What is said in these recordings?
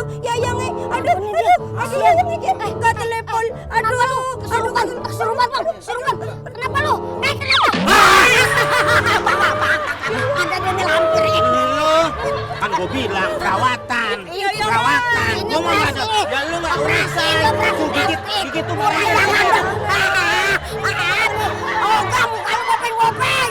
aduh, yayangnya, aduh, gak telepon, Kesurupan bang, kenapa lu? Kenapa? Ada dene lampir ini. Lu, kan gue bilang perawatan. Perawatan. Gue mau ada, ya lu nggak urusan. Tuh gigit tuh orang. Oh kamu kalau bopeng.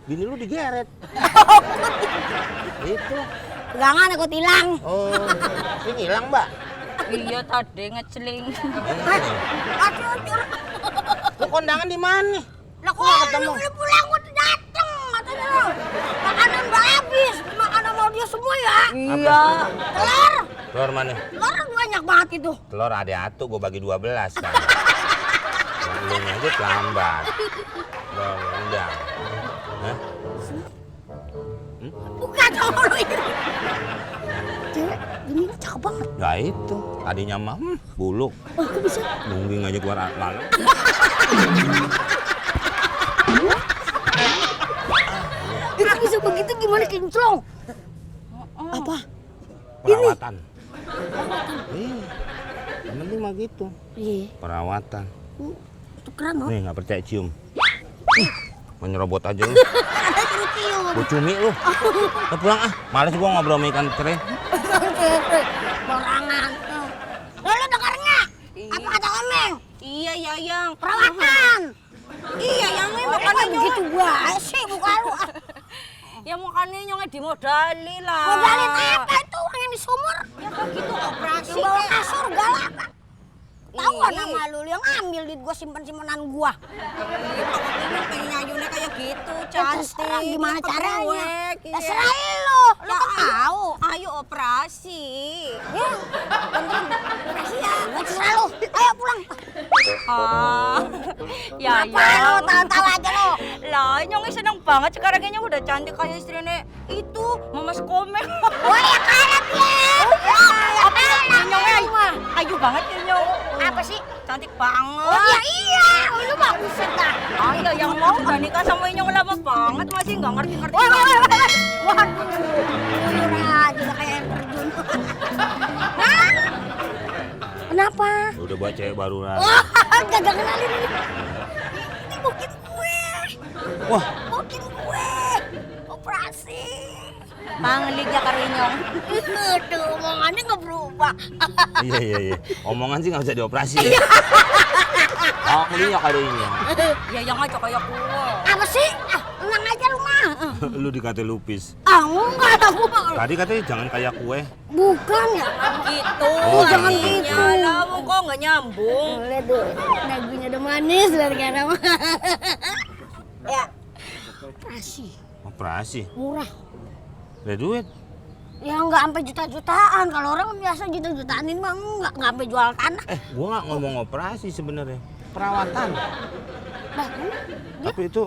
Bini lu digeret. Itu. Pegangan aku hilang. Oh, ini hilang mbak. Iya tadi ngeceling. Aduh. Lu kondangan di mana? Lah kok lu pulang udah dateng katanya lu. Makanan udah habis, makanan mau dia semua ya. Iya. Telur. Telur mana? Telur banyak banget itu. Telur ada atu, gue bagi 12 kan. Lu aja lambat. Telur rendang. Hah? Bukan telur itu. Cewek, ini cakep banget. Ya itu, tadinya mah buluk. Oh, kok bisa? Nungging aja keluar malam. Itu bisa begitu gimana kinclong? Apa? Perawatan. Iya. Yang penting mah gitu. Iya. Perawatan. Itu keren loh. Nih nggak percaya cium. Menyerobot aja lu. Cium. Gue cumi lu. Udah pulang ah. Males gua ngobrol sama ikan teri. Barangan. Lalu dengarnya? Apa kata Omeng? Iya, yayang. Perawatan. Iya, yayangnya Makanya makanya begitu gua sih muka lu. Ya makanya nyongnya dimodali lah. Modalin apa itu orang yang di sumur? Ya kayak gitu operasi. Yang bawa kasur galak. Tahu Iya. nama lu yang ambil duit gua simpen-simpenan gua. Makanya pengen nyayunya kayak gitu, cantik. Gimana caranya? Cuek, iya. Terserah lu. Lu Ya, kan mau. Ayo operasi. Ya, beneran. Makasih ya. Terserah lu. Ayo pulang. Ah, ya Apa lu? Tahu-tahu aja lu. Lah, nyongnya seneng banget sekarang kayaknya udah cantik kayak istrinya itu, Mama Komeng. Wah, ya karet ya. Apa sih? Nyongnya ayu banget ya, Nyong. Apa sih? Cantik banget. Oh iya. Lu mau buset dah. Ah, iya yang mau udah nikah sama Nyong lama banget masih nggak ngerti-ngerti. Waduh. Luyur aja kayak yang terjun. Hah? Kenapa? Udah buat cewek baru lah. Wah, gak kenalin ini. Ini mungkin gue. Wah, Mungkin gue. Operasi. Panglignya karo Nyong. Aduh, omongannya gak berubah. iya. Omongan sih nggak bisa dioperasi. Oh, kulinya kado ini. Ya yang aja kayak gua. Apa sih? Ah, tenang aja lu mah. Lu dikata lupis. Ah, enggak ada gua. Tadi katanya jangan kayak kue. Bukan ya. Gitu. Oh, jangan artinya. gitu. Lah, kok nggak nyambung? Boleh tuh. Dagunya udah manis dari karena mah. Ya. Operasi. Operasi. Murah. Ada duit. Ya nggak sampai juta-jutaan. Kalau orang biasa juta-jutaanin mah nggak sampai jual tanah. Gua nggak ngomong operasi sebenarnya. Perawatan. Bah, Tapi itu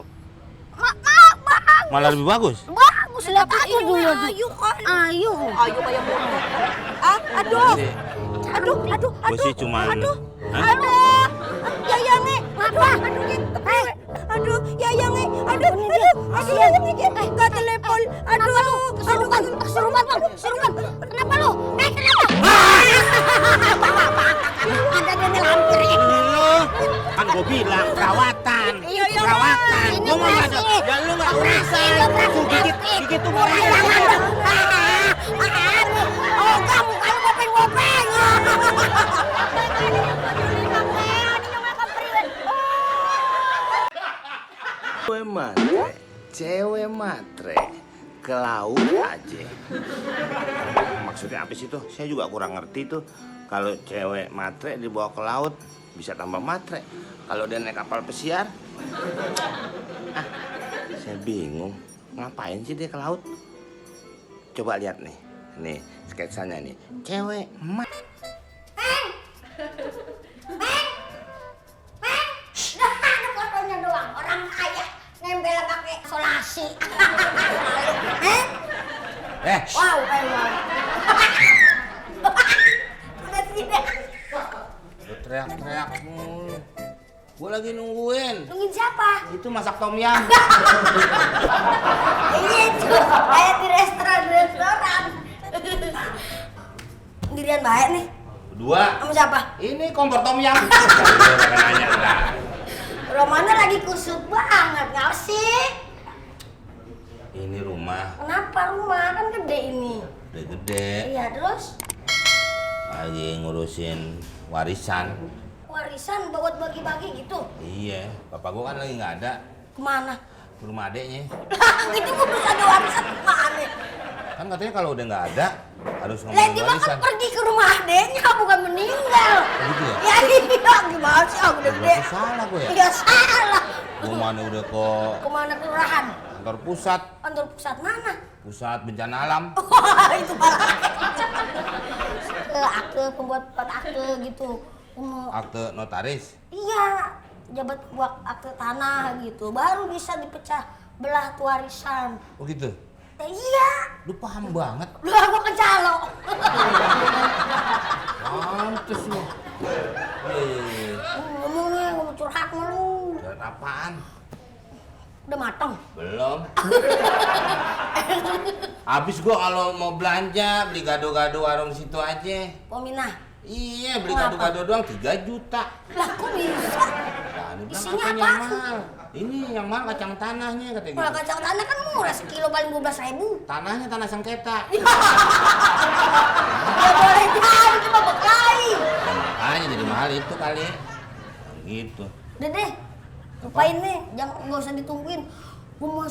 bang. malah lebih bagus. Bagus, lihat aja dulu. Ayu kan. Ayo. Ayu kayak gua. Ah, aduh. Gue sih cuman. Hah? Aduh. Yayangnya. Apa? Aduh, yayangnya. Aduh, gak telepon. Kesurupan bang. Kenapa lu? Kenapa? Ada dene lampir ini. Lu, kan gue bilang perawatan. Perawatan. Gue mau ada, ya lu nggak urusan. Tuh gigit tuh orang. Oh kamu kalau bopeng. Cewek matre ke laut aja. Maksudnya apa sih tuh? Saya juga kurang ngerti tuh. Kalau cewek matre dibawa ke laut bisa tambah matre. Kalau dia naik kapal pesiar, saya bingung. Ngapain sih dia ke laut? Coba lihat nih sketsanya nih. Cewek matre. Fotonya doang, orang kaya nempel pakai isolasi. Wow, wow. Udah sini. teriak-teriak mulu. Gue lagi nungguin. Nungguin siapa? Itu masak tom yum. Iya tuh, kayak di restoran. Sendirian baik nih. Dua. Sama siapa? Ini kompor tom yum. Nanya lah. Romana lagi kusut banget, nggak sih? Ini rumah Kenapa rumah? Kan gede ini. udah gede. Iya, terus? Lagi ngurusin warisan. Warisan buat bagi-bagi gitu? Iya, bapak gua kan lagi nggak ada. Kemana? Ke rumah adeknya. Gitu gue bisa ada warisan kemana? Kan katanya kalau udah nggak ada harus Lah ngomongin dia mah warisan. kan pergi ke rumah adeknya, bukan meninggal. Gitu ya? Ya iya, gimana sih? Aku udah gede. Berarti salah gua ya? Iya salah. Gua mana udah ke Kemana kelurahan? kantor pusat. Kantor pusat mana? Pusat bencana alam. Wah, itu malah. Akte, pembuat akte gitu. Akte notaris. Iya, jabat buat akte tanah gitu. Baru bisa dipecah belah tuh warisan. Oh gitu? Iya. Lu paham banget. Lu aku kecalo. Pantes lu. Ngomong nih, ngomong curhat sama lu. Dan apaan? Udah matang. Belum. Habis gua kalau mau belanja beli gado-gado warung situ aja. Pominah. Iya, beli Kenapa? gado-gado doang 3 juta. Lah kok bisa? Nah, dia bilang Isinya apanya yang apaan? mahal? Ini yang mahal kacang tanahnya katanya Kalau gitu. kacang tanah kan murah, sekilo paling 12.000. Tanahnya tanah sengketa. Ya boleh jadi, cuma bekai. Ya, makanya jadi mahal itu kali. Gitu. Udah deh, lupain nih, jangan nggak usah ditungguin. Gue mau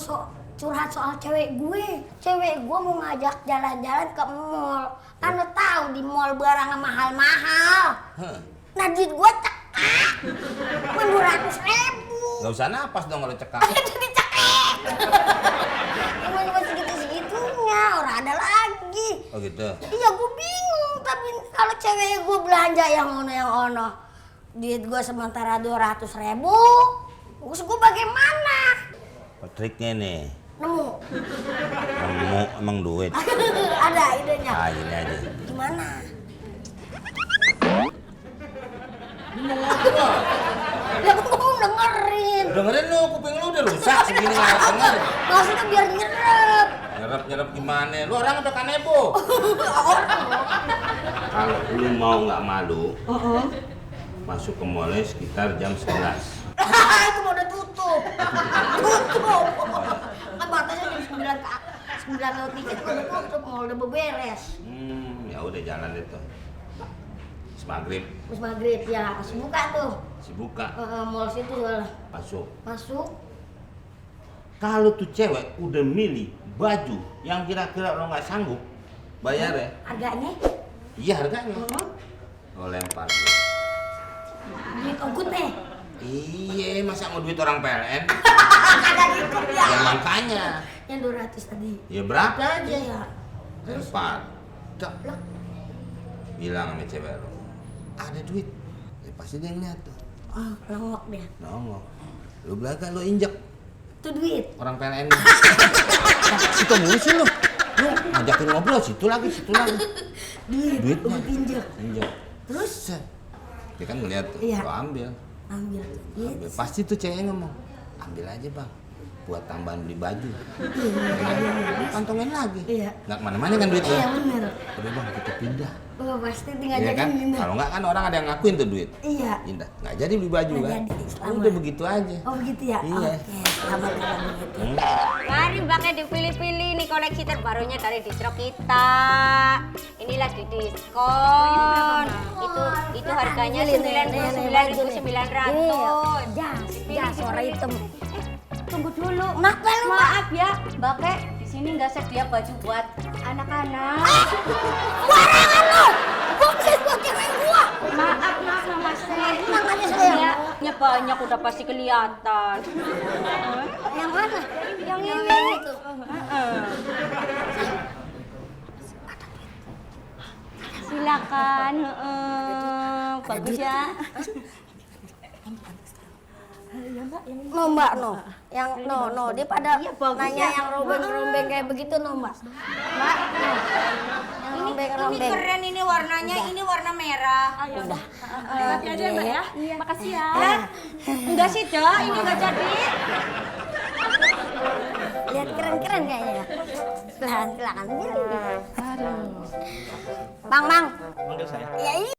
curhat soal cewek gue. Cewek gue mau ngajak jalan-jalan ke mall. Kan lo tahu di mall barang mahal-mahal. Heh. Nah duit gue cekak, 200.000. Nggak usah napas dong kalau cekak. Jadi cekek. Cuma segitu-segitunya, orang ada lagi. Oh gitu. Iya gue bingung, tapi kalau cewek gue belanja yang ono. Duit gue sementara 200.000, terus gue bagaimana? Triknya nih, Nemu. nemu emang duit. Ada idenya. Ah, gini aja. Gimana? Ya gue mau dengerin. Dengerin lu, kuping lu udah rusak segini nggak denger. Maksudnya biar nyerep. Nyerap gimana? Lu orang udah kanebo. Kalau lu mau nggak malu, masuk ke mallnya sekitar jam 11. Itu mau udah tutup. Tutup. Kan batasnya jam 9 lewat dikit gue udah tutup, mau udah beberes. Ya udah jalan itu. Maghrib Terus maghrib ya, masih buka tuh. si buka Mall situ lah. masuk. Kalau tuh cewek udah milih baju yang kira-kira lo nggak sanggup bayar ya, Harganya? iya harganya lo lempar. Duit ogut nih. Iya, masa mau duit orang PLN? Kagak cukup ya. Ya makanya. Yang 200 tadi. Ya berapa aja? Iya. Lempar. Cok. Bilang sama cewek lo, ada duit. Ya pasti dia ngeliat tuh. Oh, longok dia. Nongol. Lu belakang lo injek Itu duit. orang PLN. Situ mulu sih lo. Lu ngajakin ngobrol situ lagi. Duitnya. Duitnya. Injek. Injek. Terus? Set. Dia kan ngeliat tuh, Iya. lo ambil. Ambil. Ambil. Pasti tuh cewek ngomong, ambil aja bang, buat tambahan beli baju. Kantongin lagi. Iya. Nggak kemana-mana kan duitnya. Iya bener. Udah bang, kita pindah. Oh, pasti tinggal Iya jadi kan? pindah. Kalau nggak kan orang ada yang ngakuin tuh duit. Iya. Pindah. Nggak jadi beli baju Nggak kan? jadi, selamat. Udah begitu aja. Oh begitu ya? Iya. Oke, selamat kalau begitu. Mari mbaknya dipilih-pilih nih koleksi terbarunya dari distro kita. Ini lagi diskon. Itu harganya 99.900. Jas warna hitam. Tunggu dulu. Kenapa lu, Mbak? Maaf ya, Mbak Ke, di sini nggak sedia baju buat anak-anak. Barangan lu! Gua bisa buat cewek gua! Maaf Mas. Tenang aja sayang. Ya banyak udah pasti kelihatan. Yang mana? Yang Yang ini. itu. Silakan. Bagus ya. Ya Mbak, yang ini. No Mbak, no. Yang no. Dia pada Iya, bagus nanya ya. yang rombeng-rombeng kayak begitu no Mbak. Mbak, no. Yang Ini rombeng-rombeng. keren ini warnanya, ini warna merah. Udah. Nanti aja ya Mbak ya. Iya. Makasih ya. Enggak sih, Dak, ini enggak jadi. Lihat keren-keren kayaknya. Silakan. Aduh. Bang. Manggil saya. Ya iya.